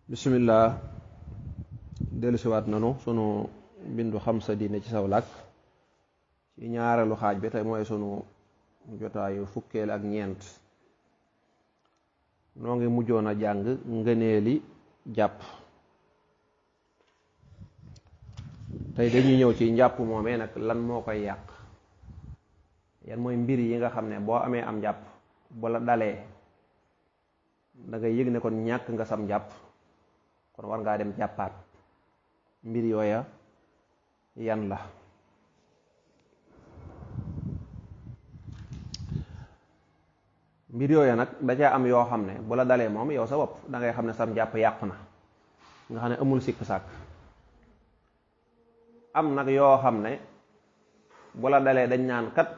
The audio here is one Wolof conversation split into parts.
bismillah dellusiwaat nanu sunu bindu xam sa diine ci saw làkk ci ñaareelu xaaj bi tey mooy sunu jotaayu fukkeel ak ñeent noo ngi mujjoon a jàng ngëneeli jàpp tey dañuy ñëw ci njàpp moomee nag lan moo koy yàq yan mooy mbir yi nga xam ne boo amee am njàpp bu la dalee da ngay yëg ne kon ñàkk nga sam njàpp kon war ngaa dem jàppaat mbir yooya yan la mbir yooya nag da caa am yoo xam ne bu la dalee moom yow sa bopp da ngay xam ne sam njàpp yàqu na nga xam ne amul sikk sàkk am nag yoo xam ne bu la dalee dañ naan kat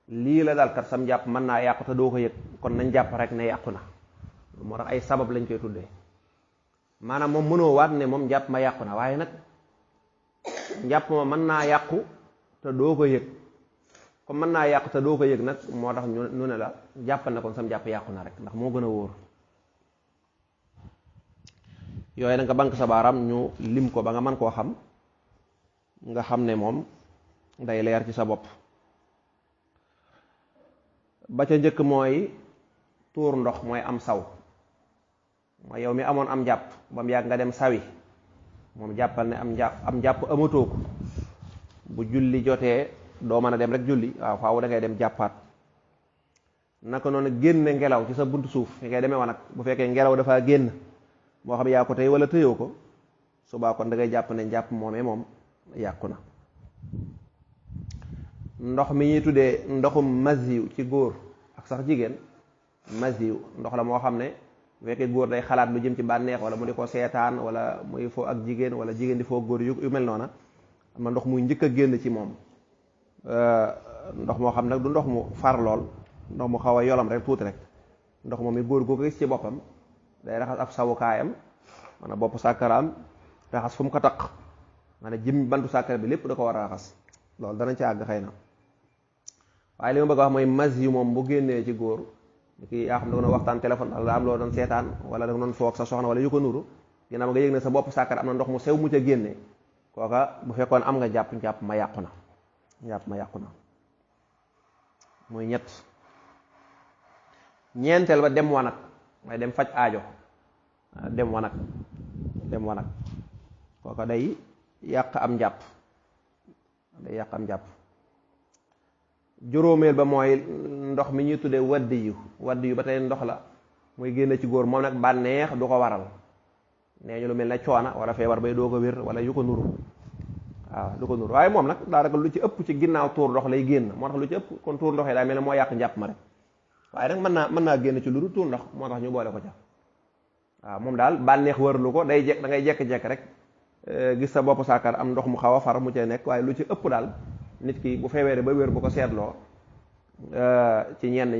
lii la dal kat sam njàpp mën naa yàqu te doo ko yëg kon nañ jàpp rek ne yàqu na moo tax ay sabab lañ koy tuddee maanaam moom mënoo waat ne moom njàpp ma yàqu na waaye nag njàpp ma mën naa yàqu te doo ko yëg comme mën naa yàqu te doo ko yëg nag moo tax ñu ne la jàppal na kon sam njàpp yàqu na rek ndax moo gën a wóor yooyu nag nga bank sa baaraam ñu lim ko ba nga mën koo xam nga xam ne moom day leer ci sa bopp ba ca njëkk mooy tuur ndox mooy am saw mooy yow mi amoon am jàpp ba mu yàgg nga dem sawi moom jàppal ne am jàpp amatoo ko bu julli jotee doo mën a dem rek julli waaw faaw da ngay dem jàppaat naka noonu génne ngelaw ci sa buntu suuf fi ngay demee wanag bu fekkee ngelaw dafa génn moo xam yaa ko tey wala tëyoo ko subaa kon da ngay jàpp ne njàpp moomee moom yàqu na ndox mi ñuy tuddee ndoxum masiw ci góor ak sax jigéen masiw ndox la moo xam ne bu fekkee góor day xalaat lu jëm ci bànneex wala mu di ko seetaan wala muy foo ak jigéen wala jigéen di foo góor yu mel noona am na ndox muy njëkk a génn ci moom ndox moo xam nag du ndox mu far lool ndox mu xaw a yolam rek tuuti rek ndox moom mi góor goo ko gis ci boppam day raxas ab sawukaayam maanaam bopp sàkkaraam raxas fu mu ko taq maanaam jëm bantu sàkkara bi lépp da ko war a raxas loolu danañ ci àgg xëy na waaye li ma bëgg a wax mooy mas yi moom bu génnee ci góor kii yaa xam da nga doon waxtaan téléphone wala daa am loo doon seetaan wala da nga doon foog sa soxna wala yu ko nuru ginnaaw nga yëg ne sa bopp sàkkar am na ndox mu sew mu ca génne kooka bu fekkoon am nga njàpp ma yàqu na muy ñett ñeenteel ba dem wanag mooy dem faj aajo dem wanag kooka day yàq am njàpp juróomeel ba mooy ndox mi ñuy tuddee waddi yu ba tey ndox la muy génn ci góor moom nag bànneex du ko waral nee ñu lu mel ne coona wala feebar bay doo ko wér wala yu ko nuru waaw du ko nuru waaye moom nag daanaka lu ci ëpp ci ginnaaw tuur ndox lay génn moo tax lu ci ëpp kon tuur ndox yi daa mel ne moo yàq njàpp ma rek waaye nag mën naa génn ci lu dul tuur ndox moo tax ñu boole ko ca waaw moom daal bànneex wërlu ko day da ngay jekk-jekk rek gis sa bopp saakar am ndox mu xaw a far mu cee nekk waaye lu ci ëpp daal nit ki bu feebaree ba wér bu ko seetloo ci ñenn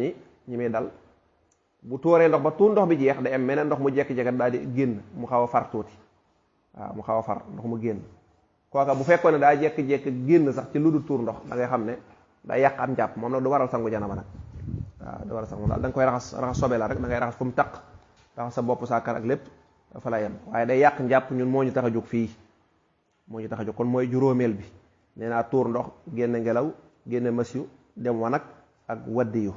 ñi muy dal bu tóoree ndox ba tuur ndox bi jeex day am meneen ndox mu jekki-jekki daal di génn mu xaw a far tuuti waaw mu xaw a far ndox mu génn kooka bu fekkoon ne daa jekki-jekki génn sax ci lu dul tuur ndox da ngay xam ne day yàq am njàpp moom nag du waral sangu janaba nag waaw du waral sangu daal da nga koy raxas sobe la rek da ngay raxas fu mu taq raxas sa bopp saakar ak lépp dafa la yem waaye day yàq njàpp ñun moo ñu tax a jóg fii moo ñu tax a jóg kon mooy juróomeel bi nee naa tuur ndox génne ngelaw génne masiw dem wanag ak waddi yu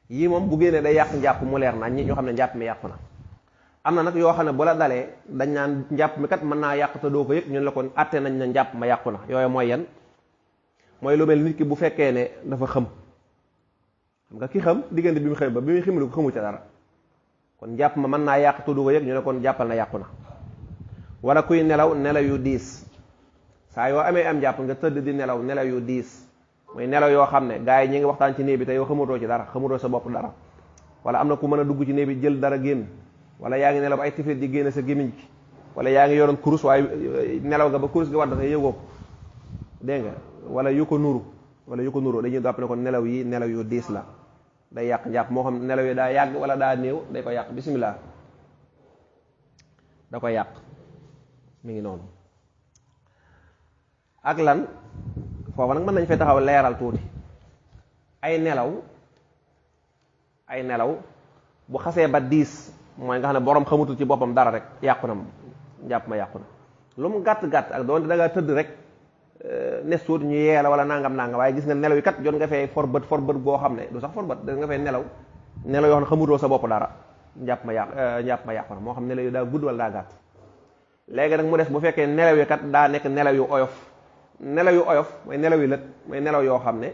yii moom bu génnee day yàq njàpp mu leer nañ ñi ñoo xam ne njàpp mi yàqu na am na nag yoo xam ne bu la dalee dañ naan njàpp mi kat mën naa yàq te doo ko yëg ñun la kon àtte nañ na njàpp ma yàqu na yooyu mooy yan mooy lu mel nit ki bu fekkee ne dafa xam nga ki xam diggante bi mu xam ba bi muy ximali ko xamu ca dara kon njàpp ma mën naa yàq te doo ko yëg ñu ne kon jàppal na yàqu na wala kuy nelaw yu diis saa yoo amee am jàpp nga tëdd di nelaw yu diis mooy nelaw yoo xam ne gars yi ñi ngi waxtaan ci néeg bi te yow xamutoo ci dara xamutoo sa bopp dara wala am na ku mën a dugg ci néeg bi jël dara génn wala yaa ngi nelaw ay tiflit di génn sa gémmiñ gi wala yaa ngi yoroon kurus waaye nelaw nga ba kurus gi wadd te yëgoo ko dégg nga wala yu ko nuru dañuy jàpp ne ko nelaw yi nelaw yu diis la day yàq njàpp moo xam nelaw yi daa yàgg wala daa néew day ko yàq bismillah da koy yàq mi ngi noonu ak lan foofu nag mën nañ fay taxaw leeral tuuti ay nelaw bu xasee ba diis mooy nga xam ne borom xamutul ci boppam dara rek yàqu na njàpp ma yàqu na. lu mu gàtt-gàtt ak doonte da ngaa tëdd rek nes tuut ñu yeela wala nangam waaye gis nga nelaw yi kat jot nga fee for bët goo xam ne du sax for bët da nga fee nelaw yoo xam ne xamutoo sa bopp dara njàpp ma yàqu na moo xam nelaw yi daa gudd wala daa gàtt. léegi nag mu des bu fekkee nelaw yi kat daa nekk nelaw yu oyof mooy nelaw yi lët mooy nelaw yoo xam ne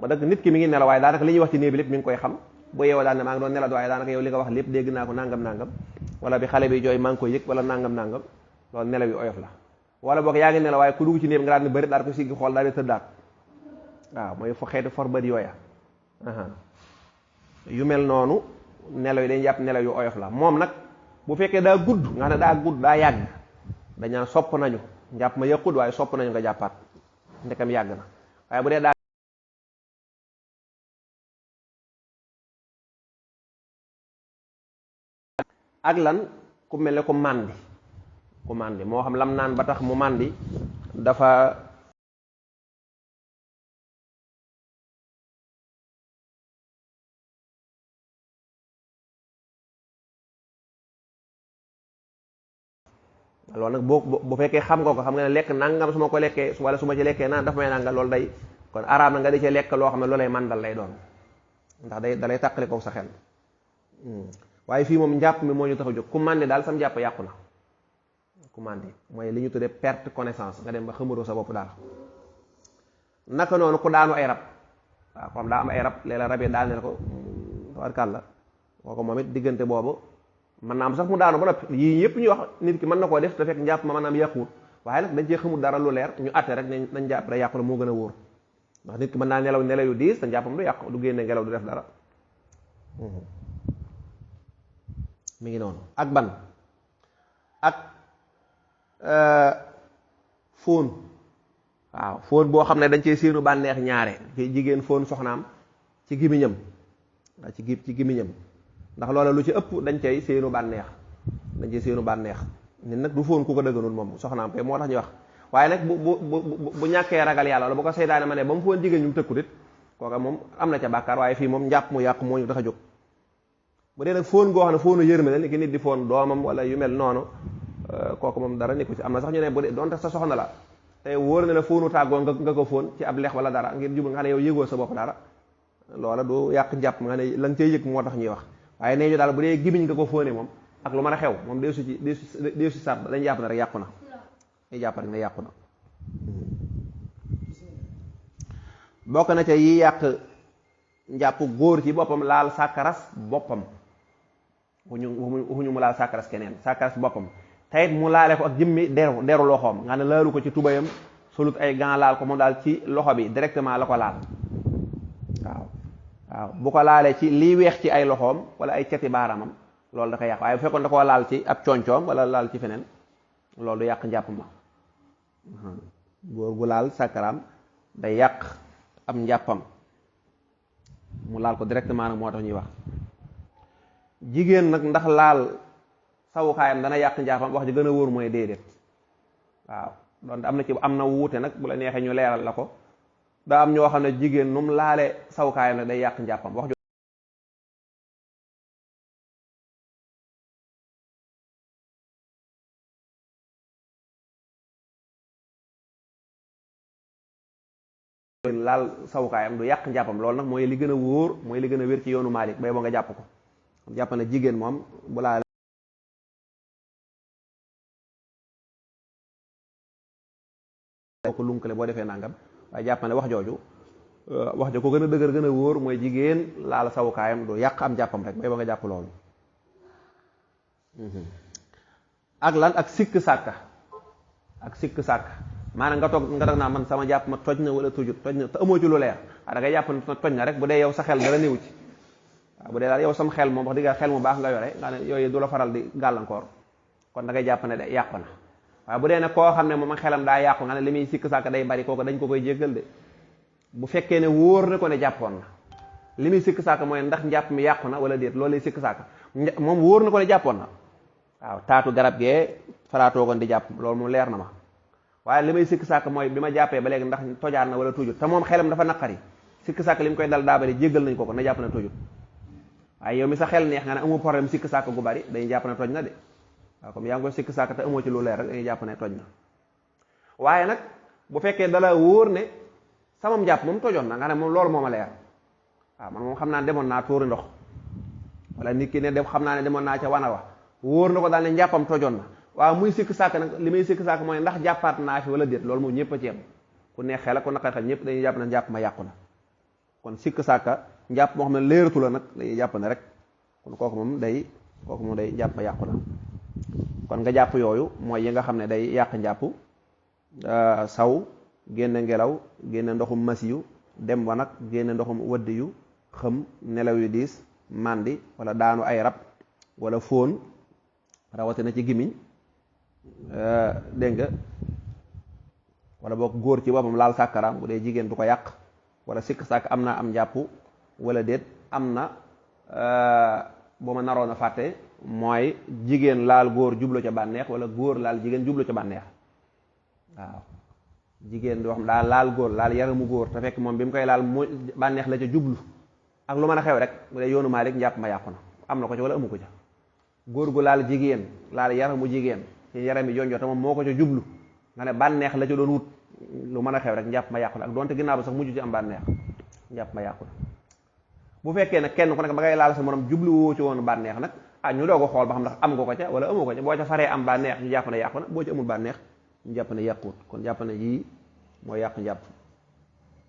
ba dëgg nit ki mi ngi nelaw waaye daanaka li ñuy wax ci néeg bi lépp mi ngi koy xam bu yeewoo daan ne maa ngi doon nelaw waaye daanaka yow li nga wax lépp dégg naa ko nangam wala bi xale bi jooy maa ngi koy yëg wala nangam loolu nelaw yu oyof la. wala boog yaa ngi nelaw waaye ku dugg ci néeg nga daan ne bëri daal ko siggi xool daal di tëddaat waaw mooy fo xeeti for bët yooya yu mel noonu nelaw yi dañ jàpp nelaw yu oyof la. moom nag bu fekkee daa gudd nga xam ne daa gudd daa yàgg dañaan sopp nañu njàpp ma yëqut waaye sopp nañu nga jàppaat ndekam yàgg na. waaye bu dee daa ak lan ku mel ne ku màndi moo xam lam naan ba tax mu màndi dafa loolu nag bu fekkee xam nga ko xam nga ne lekk nangam su ma ko lekkee wala su ma ci lekkee naan dafa may nangam loolu day kon araam na nga di ci lekk loo xam ne loolay màndal lay doon ndax dalay tàqale ko sa xel. waaye fii moom njàpp mi moo ñu tax a jóg ku màndi daal sam njàpp yàqu na. ku màndi mooy li ñu tuddee perte connaissance nga dem ba xamaroo sa bopp daal. naka noonu ku daanu ay rab waaw comme daa am ay rab léeg-léeg rab yi daal ne ko tabarkàlla kooku moom it diggante boobu mën naa am sax mu daanu ba noppi yii yëpp ñuy wax nit ki mën na koo def te fekk njàpp ma maanaam yàquwut waaye nag dañ cee xamul dara lu leer ñu àtte rek nañ jàpp rek yàqu la moo gën a wóor ndax nit ki mën naa nelaw yu diis te njàppam du yàqu du génne ngelaw du def dara. mi ngi noonu ak ban ak fóon waaw fóon boo xam ne dañ cee séenu bànneex ñaare ci jigéen fóon soxnaam ci gimiñam waaw ci gimiñam ndax loola lu ci ëpp dañ cay séenu bànneex nit nag du fóon ku ko dëgganul moom soxnaam kay moo tax ñu wax waaye nag bu ñàkkee ragal yàlla wala bu ko seytaane ma ne ba mu fóon jigéen ñu tëkkut it kooka moom am na ca bàkkaar waaye fii moom njàpp mu yàqu moo ñu tax a jóg. bu dee nag fóon goo xam ne fóonu yërmande ni ki nit di fóon doomam wala yu mel noonu kooku moom dara nekku ci am na sax ñu ne bu dee donte sa soxna la te wóor na la fóonu tàggoo nga ko fóon ci ab lex wala dara ngir jubal nga xam ne yow yëgoo sa bopp dara loola du yàq njàpp nga ne la nga cay yëg moo tax ñuy wax waaye nee ñu daal bu dee gimiñ nga ko fóone moom ak lu mën a xew moom dee su sart dañ jàpp na rek yàqu na dañ jàpp rek ne yàqu na. bokk na ca yi yàq njàpp góor ci boppam laal sàkkaras boppam waxuñu mu laal sàkkaras keneen sàkkaras boppam tayit mu laale ko ak jëmmi deru loxoom nga ne laalu ko ci tubayam solut ay gants laal ko moom daal ci loxo bi directement la ko laal waaw bu ko laalee ci lii weex ci ay loxoom wala ay cati baaramam loolu da koy yàq waaye bu fekkoon da koo laal ci ab cooncoom wala laal ci feneen loolu du yàq njàpp ma góor gu laal sàkkaraam day yàq am njàppam mu laal ko directement nag moo tax ñuy wax. jigéen nag ndax laal sawukaayam dana yàq njàppam wax ji gën a wóor mooy déedéet waaw donte am na wuute nag bu la neexee ñu leeral la ko daa am ñoo xam ne jigéen nu mu laale sawukaayam nag day yàq njàppam wax laal sawukaayam du yàq njàppam loolu nag mooy li gën a wóor mooy li gën a wér ci yoonu Maalik bay boo nga jàpp ko jàpp na jigéen moom bu laale ko lunkale boo defee nangam waaye jàpp ne wax jooju wax jo ko gën a dëgër gën a wóor mooy jigéen laal sawukaayam du yàq am jàppam rek bay boo nga jàpp loolu ak lan ak sikk sàkka maanaam nga toog naa man sama jàpp ma toj na wala tujut toj na te amoo ci lu leer da ngay jàpp ne toj na rek bu dee yow sa xel dara néew ci waaw bu dee daal yow sam xel moom wax dëgg xel mu baax nga yore nga ne yooyu du la faral di gàllankoor kon da ngay jàpp ne de yàqu na waaye bu dee ne koo xam ne moom xelam daa yàqu nga ne li muy sikk sàkk day bari kooku dañ ko koy jéggal de bu fekkee ne wóor na ko ne jàppoon na li muy sikk sàkk mooy ndax njàpp mi yàqu na wala déet loolu lay sikk sàkk moom wóor na ko ne jàppoon na waaw taatu garab gee faraatoogoon di jàpp loolu moom leer na ma waaye li may sikk sàkk mooy bi ma jàppee ba léegi ndax tojaat na wala tujut te moom xelam dafa naqari sikk sàkk li mu koy dal daa bari jéggal nañ ko na jàpp na tujut waaye yow mi sa xel neex nga ne amoo problème sikk sàkk gu bari dañuy jàpp ne toj na de waaw comme yaa ngi koy sikk sàkk te amoo ci lu leer rek dañuy jàpp ne toj na. waaye nag bu fekkee dala wóor ne samam jàpp moom tojoon na nga ne moom loolu moo ma leer waaw man moom xam naa ne demoon naa tuuri ndox wala nit ki ne dem xam naa ne demoon naa ca wana wa wóor na ko daal ne njàppam tojoon na waaw muy sikk sàkk nag li may sikk sàkk mooy ndax jàppaat naa fi wala déet loolu moom ñëpp a ci yem ku neex xel ak ku naqar xel ñëpp dañuy jàpp ne njàpp ma yàqu na kon sikk sàkka njàpp moo xam ne leeratu la nag dañuy jàpp ne rek kon kooku moom day njàpp ma yàqu na kon nga jàpp yooyu mooy yi nga xam ne day yàq njàpp saw génne ngelaw génne ndoxum masiyu dem wa nag génne ndoxum wëdd yu xëm nelaw yu diis màndi wala daanu ay rab wala fóon rawatina ci gimiñ dégg nga wala boog góor ci boppam laal sàkkaraam bu dee jigéen du ko yàq wala sikk sàkk am naa am njàpp wala déet am na bu ma naroon a fàtte mooy jigéen laal góor jublu ca bànneex wala góor laal jigéen jublu ca bànneex waaw jigéen di wax daal laal góor laal yaramu góor te fekk moom bi mu koy laal mu bànneex la ca jublu ak lu mën a xew rek bu dee yoonu Maalik njàpp ma yàqu na am na ko ca wala amu ko ca góor gu laal jigéen laal yaramu jigéen ci yarami jonjoo te moom moo ko ca jublu nga ne bànneex la ca doon wut lu mën a xew rek njàpp ma yàqu na ak donte ginnaaw ba sax mujj ci am bànneex njàpp ma yàqu na bu fekkee nag kenn ku nekk ba ngay laal sa morom jublu woo ci woon bànneex nag ñu doog a xool ba xam ndax am nga ko ca wala amoo ko ca boo ca faree am bànneex ñu jàpp ne yàqu na boo ci amul bànneex ñu jàpp ne yàquut kon jàpp ne yii mooy yàq njàpp